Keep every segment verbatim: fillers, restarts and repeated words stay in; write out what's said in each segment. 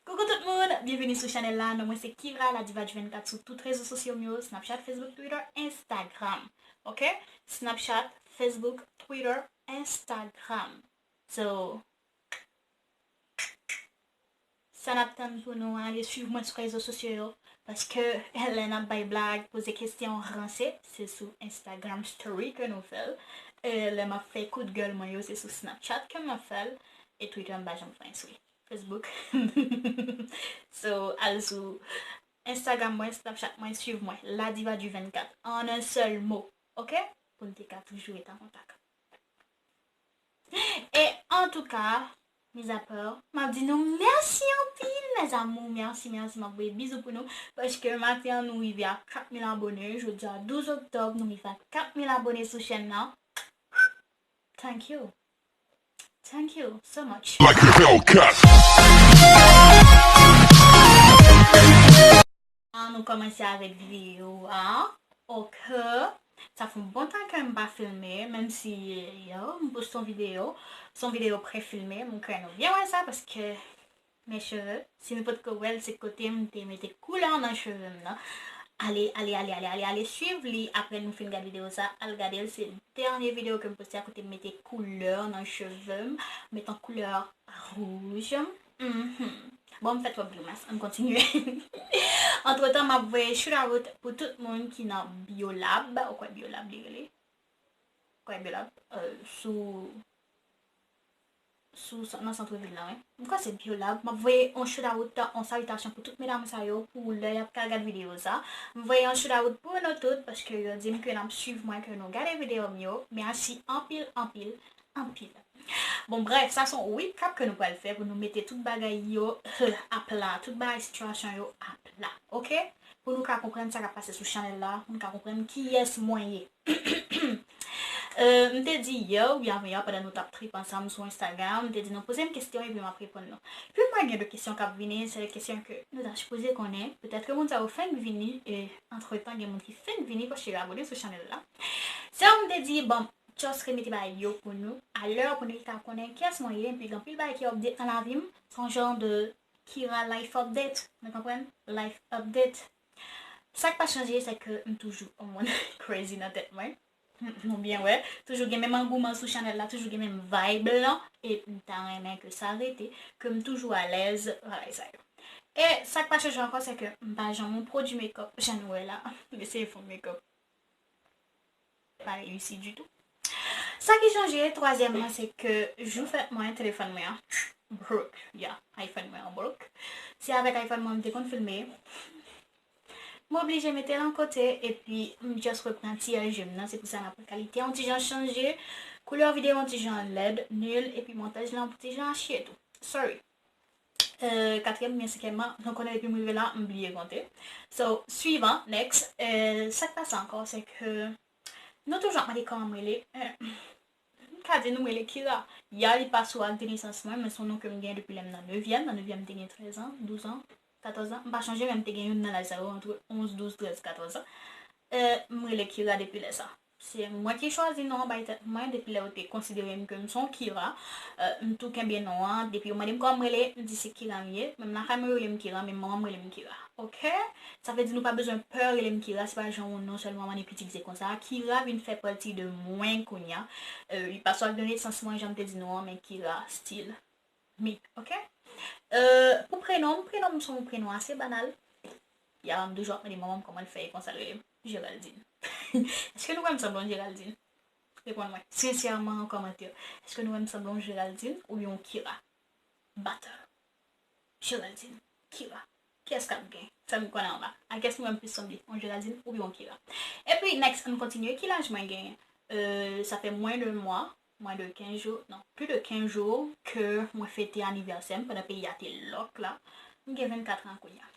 Koukou tout moun, byenvini sou chanèl la. Non mwen se Kira, la diva du vennkat sou tout rezo sosyo m yo, Snapchat, Facebook, Twitter, Instagram. Ok? Snapchat, Facebook, Twitter, Instagram. So, sa n ap tann pou nou ale swiv mwen sou rezo sosyo yo, paske lè n ap bay blag, poze kesyon ranse, se sou Instagram story ke nou fè l. E lè m ap fè kout gèl mwen yo, se sou Snapchat ke m ap fè l. E Twitter, m pa janm fè enswi. Facebook. So, al sou Instagram mwen, Snapchat mwen, swiv mwen, La Diva du vennkat, en un seul mot, ok? Pou n te ka toujou ret an kontak. E antouka, mizapè, m ap di nou mèsi anpil, mes amours, mèsi, mèsi, m ap voye bizou pou nou, paske maten an nou rive a kat mil abone, jodi a douz oktòb, nou rive a kat mil abone sou chèn nan. Thank you. Thank you so much. Like a Hellcat. Ah, nou kòmanse avèk videyo a. Ok. Sa fè yon bon tan ke m pa filme, menm si, yo, m poste yon videyo. Se yon videyo prefilme, m kwè nou byen wè sa, paske mes cheveux, si nou potko wè l, se kote m te mete koulè nan cheve m nan. Ale, ale, ale, ale, ale, ale, swiv li apre nou fin gade videyo sa. Al gade l, se dènye videyo ke m poste a kote m mete koulè nan cheve m. M met yon koulè wouj. Mhm. Bon, m fè twòp grimas. Ann kontinye. Antretan, m ap voye shout out pou tout moun ki nan Biolab. Ou kwè Biolab li rele? Ou kwè Biolab? Euh, sou sou, nan sant vil la, wi. M kwè se Biolab. M ap voye yon shout out, yon salitasyon pou tout medam sa yo, pou lè y ap ka gad videyo sa. M voye yon shout out pou nou tout, paske yo di m ke n ap swiv mwen, ke nou gade videyo m yo. Mèsi anpil, anpil, anpil. Bon, brèf, sa se yon recap ke nou pral fè pou nou mete tout bagay yo apla, tout bagay sitiyasyon yo apla, ok? Pou nou ka konprann sa k ap pase sou chanèl la, pou nou ka konprann kiyès mwen ye. Euh, m te di yè oubyen avanyè, pandan nou t ap trip ansanm sou Instagram, m te di nou poze m kesyon epi m ap reponn nou. Epi m wè gen de kesyon k ap vini, se de kesyon ke nou ta sipoze konnen. Petèt ke moun sa yo fenk vini, e antretan gen moun ki fenk vini paske yo abone sou chanèl la. So, m te di, bon, just remete bagay yo pou nou, alè pou nou ka konnen kiyès mwen ye, epi gen anpil bagay ki update nan lavi m, se yon jan de Kira life update, nou konprann? Life update. Sa k pa chanje, se ke m toujou yon moun crazy nan tèt mwen. Nou byen wè, toujou gen menm angouman sou chanèl la, toujou gen menm vibe lan, e m ta renmen ke sa rete, ke m toujou alèz, bagay sa yo. E sa k pa chanje ankò, se ke m pa janm yon pwodui makeup, jan nou wè la, m eseye fè yon makeup. Pa reyisi ditou. Sa ki chanje, twazyèmman, se ke jou fèt mwen, telefòn mwen an broke. Yeah, iPhone mwen an broke. Se avèk iPhone mwen m te konn filme. M oblije mete l yon kote, epi m just repran ti je m nan. Se pou sa n ap wè kalite an ti jan chanje. Koulè videyo an ti jan lèd, nil, epi montaj lan ti jan chye tou. Sorry. Euh, katriyèm oubyen senkyèm an, nou konnen depi m rive la, m bliye konte. So, swivan, next. Euh, sa k pase ankò, se ke nou toujou ap mande kòman m rele. Euh, m ka di nou m rele Kira. Ya, li pa sou ak de nesans mwen, men se yon non ke m gen depi lè m nan nevyèm. Nan nevyèm, m te gen trèz an, douz an, katòz an. M pa chonje, men m te gen youn nan laj sa yo, antre onz, douz, trèz, katòz an. Euh, m rele Kira depi lè sa. Se mwen ki chwazi non an bay tèt mwen, depi lè yo te konsidere m ke m se yon Kira. Euh, m tou kenbe non an, depi yo mande m kòman m rele, m di se Kira m ye. Menm lakay mwen yo rele m Kira, menm manman m rele m Kira. Ok? Sa vle di nou pa bezwen pè rele m Kira, se pa jan yon non sèlman mwen ap itilize konsa. Kira vin fè pati de mwen kounye a. Euh, li pa sou ak de nesans mwen, jan m te di nou an, men Kira still me, ok? Euh, pou prenon m, prenon m se yon prenon ase banal. Ya, m toujou ap mande manman m kòman l fè e konsa l rele m Géraldine. Èske nou wè m sanble yon Géraldine? Reponn mwen sensèman an kòmantè. Èske nou wè m sanble yon Géraldine oubyen yon Kira? Battle. Géraldine, Kira. Kiyès k ap gen? Fè m konnen anba. A kiyès nou wè m plis sanble? Yon Géraldine oubyen yon Kira? Epi, next, ann kontinye. Ki laj mwen genyen? Euh, sa fè mwens de mwa, mwens de kenz jou, non, plis de kenz jou ke mwen fete anivèsè m pandan peyi a te lòk la. M gen vennkat an kounye a.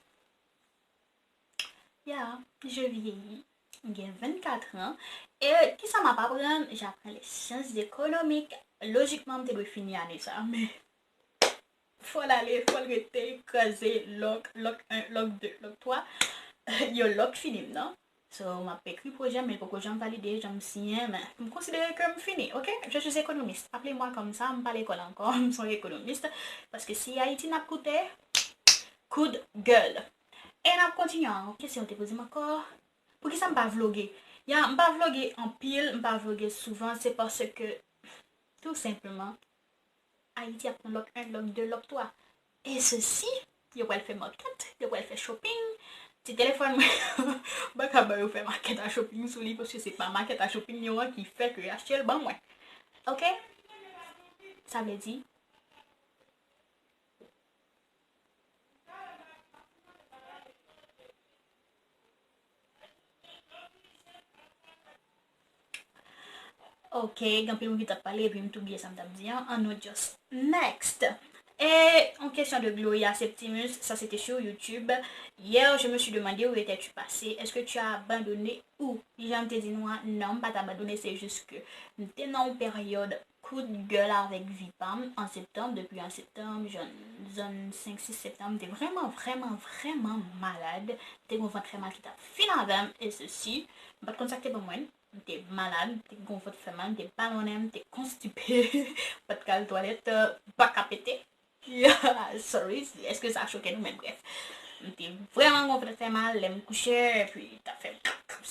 Ya, je vieillis. M gen vennkat an. E kisa m ap aprann? J'apprends les sciences économiques. Lojikman, m te dwe fini ane sa, men fò l ale, fò l rete, kraze, lòk, lòk en, lòk de, lòk twa. Yo lòk fini m nan. So, m ap ekri pwojè m, men l poko janm valide, janm siyen, men m konsidere ke m fini, ok? Je suis économiste. Appelez-moi comme ça, m pa lekòl ankò, m se yon ekonomis. Paske si Ayiti n ap koute, Good girl. E n ap kontinye an. Kesyon yo te poze m ankò. Poukisa m pa vloge? Ya, m pa vloge anpil, m pa vloge souvan, se paske, tou senpleman, Ayiti ap pran lòk en, lòk de, lòk twa. E sesi, yo pral fè makèt, yo pral fè shopping. Ti telefòn mwen, m pa ka ba yo fè makèt a shopping sou li, paske se pa makèt a shopping yo an ki fè ke yo achte l ban mwen. Oke? Sa vle di, Ok, gen anpil moun ki t ap pale epi m tou bliye sa m t ap di an. An nou just next. Et en question de Gloria Septimus, ça c'était sur YouTube. Hier, je me suis demandé où étais-tu passé. Est-ce que tu as abandonné ou? Jan m te di nou an, non, m pa t abandone, se jis ke m te nan yon peryòd kout gèl avèk vi pa m an septanm, depi an septanm, jan, zòn senk sis septanm, m te vrèman, vrèman, vrèman malad. M te gen yon vant fè mal ki t ap fin avè m, e sesi, m pa t konn sa k te pran mwen. M te malad, m te gen yon vant fè mal, m te balonnen, m te konstipe, m pa t ka al twalèt, bak a pete. Sorry, èske sa choke nou? Men brèf. M te vrèman gen yon vant fè mal, lè m kouche, epi t ap fè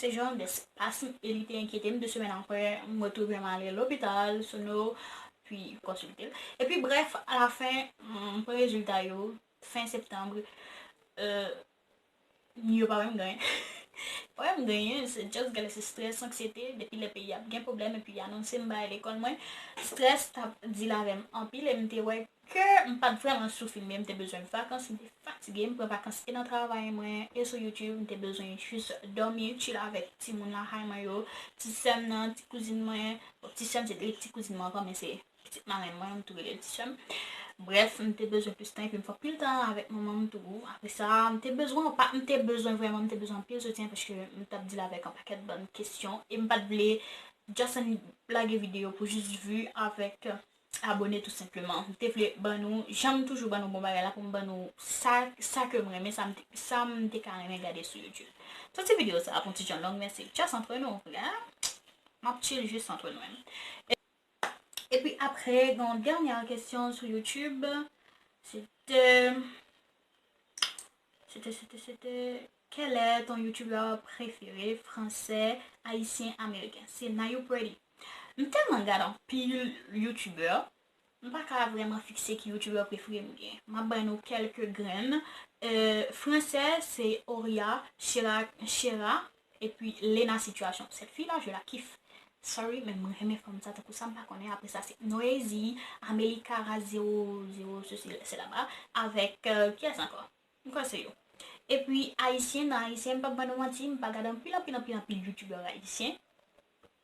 se jan de espasm, e li te enkyete m. De semèn apre, m retwouve m ale lopital, Sono, pi konsilte l. Epi brèf, alafen, m pran rezilta yo, fen septanm, euh, yo pa wè m gen anyen. Pa wè m gen anyen, se just gade se strès, anksiyete, depi lè peyi ap gen pwoblèm, epi y anonse m bagay lekòl mwen, strès t ap deal avè m anpil, e m te wè ke m pa t vrèman soufri, men m te bezwen vakans, m te fatige, m pran vakans e nan travay mwen, e sou YouTube, m te bezwen jis dòmi, chill avèk timoun lakay mwen yo, ti sè m nan, ti kouzin mwen, bon, ti sè m se li ti kouzin mwen ankò, men se pitit marenn mwen, m tou rele l ti sè m. Brèf, m te bezwen plis tan, epi m fè anpil tan avèk manman m tou. Apre sa, m te bezwen, pa, m te bezwen vrèman, m te bezwen anpil soutyen, paske m t ap deal avèk yon pakèt bann kesyon, e m pa t vle just ann lage videyo pou jis vi avèk abone tou senpleman. M te vle ban nou, jan m toujou ban nou bon bagay la, pou m ban nou sa, sa ke m renmen, sa m te, sa m te ka renmen gade sou YouTube. Soti videyo sa ap yon ti jan long, men se just antre nou, oke? M ap chill jis antre nou menm. E, epi apre, gen yon dènyè kesyon sou YouTube. Se te, se te, se te, se te, quel est ton youtubeur préféré, français, haïtien, américain? Se Nayou Pretty. M tèlman gade anpil youtubè, m pa ka vrèman fikse ki youtubè prefere m gen. M ap bay nou kèlke grenn. Euh, fransè, se Oria, Shera, Shera, epi Lena Situation. Cette fille-là, je la kiffe. Sorry, men mwen renmen fanm sa, tankou sa m pa konnen. Apre sa, se Noézy, Amelika, Ra, Zéro, Zéro, ceci, cela, ba. Avèk, euh, kiyès ankò? M kwè se yo. Epi, ayisyen, nan ayisyen, m p ap ban nou manti, m pa gade anpil, anpil, anpil, anpil youtubè ayisyen.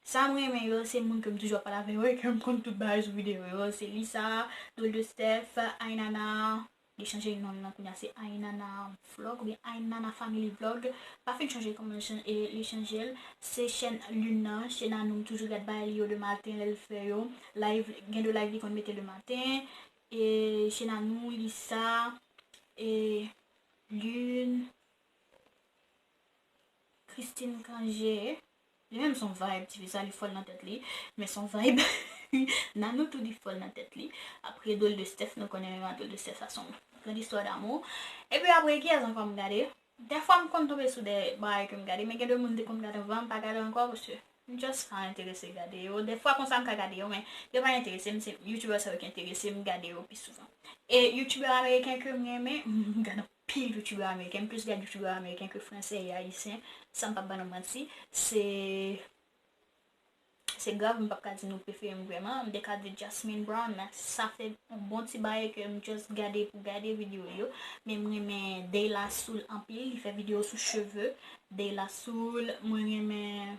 Sa m renmen yo, se moun ke m toujou ap pale avè yo e ke m konn tout bagay sou videyo yo. Se Lisa, Drôle de Steph, Aynana, li chanje non l nan kounye a, se Aynana Vlog oubyen Aynana Family Vlog. Pa fin chanje kòman li chan-, e, li chanje l. Se chèn Lune nan, chèn Anou, m toujou gad bagay li yo de maten lè l fè yo. Live, gen de live li konn mete le maten. E chèn Anou, Lisa, e Lune, Christine Cangé. Li menm se yon vibe, tifi sa, li fòl nan tèt li. Men se yon vibe. Nanou tou li fòl nan tèt li. Apre Drôle de Steph, nou konnen menm a Drôle de Steph sa se yon gran istwa damou. Epi apre, kiyès ankò m gade? Dèfwa m konn tonbe sou de bagay ke m gade, men gen de moun m te konn gade anvan, m pa gade ankò, paske m just pa enterese gade yo. Dèfwa konsa m ka gade yo, men yo pa enterese m, se youtubè sa yo ki enterese m gade yo pi souvan. E youtubè ameriken ke m renmen, m gade anpil youtubè ameriken, m plis gade youtubè ameriken ke fransè e ayisyen, san m p ap ban nou manti. Se, se grav, m p ap ka di nou prefere m vrèman. M te ka di Jasmine Brown, men sa fè yon bon ti bagay ke m just gade pou gade videyo yo. Men m renmen Deyla Soul anpil, li fè videyo sou cheve. Deyla Soul, mwen renmen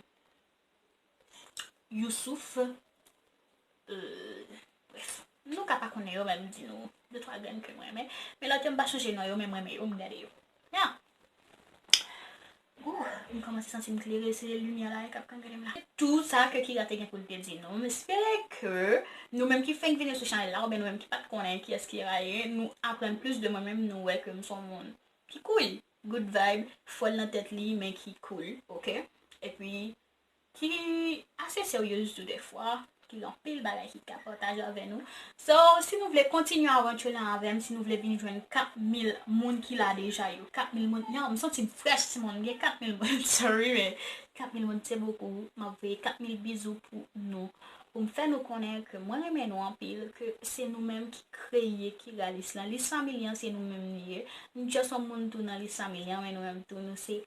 Youssouf. Euh, brèf, nou ka pa konnen yo, men m di nou de twa grenn ke m renmen. Men lòt yo m pa chonje non yo, men m renmen yo, m gade yo. Ya. Ouh, m kòmanse santi m klere, se limyè la k ap kangren m la. Tou sa ke Kira te gen pou l te di nou. M espere ke nou menm ki fenk vini sou chanèl la, oubyen nou menm ki pa t konnen kiyès Kira ye, nou aprann plis de mwen menm, nou wè ke m se yon moun ki cool, good vibe, fòl nan tèt li, men ki cool, oke? Epi, ki ase seryez tou dèfwa. ki gen anpil bagay ki ka pataje avè nou. So, si nou vle kontinye aventure lan avè m, si nou vle vin jwenn kat mil moun ki la deja yo, kat mil moun, yo, m santi m frèch, timoun, gen kat mil moun, sorry, men kat mil moun, se bokou. M ap voye kat mil bizou pou nou, pou m fè nou konnen ke mwen renmen nou anpil, ke se nou menm ki kreye Kira Lis lan. Lis Family an, se nou menm li ye. Nou just yon moun tou nan Lis Family an, men nou menm tou, nou se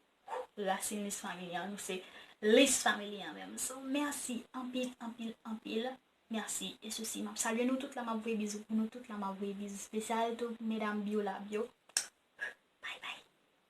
rasin Lis Family an, nou se Lis Family an menm. So, mèsi anpil, anpil, anpil. Mèsi. E sesi, m ap salye nou tout la, m ap voye bizou pou nou tout la, m ap voye bizou espesyal tou pou medam Biola Bio.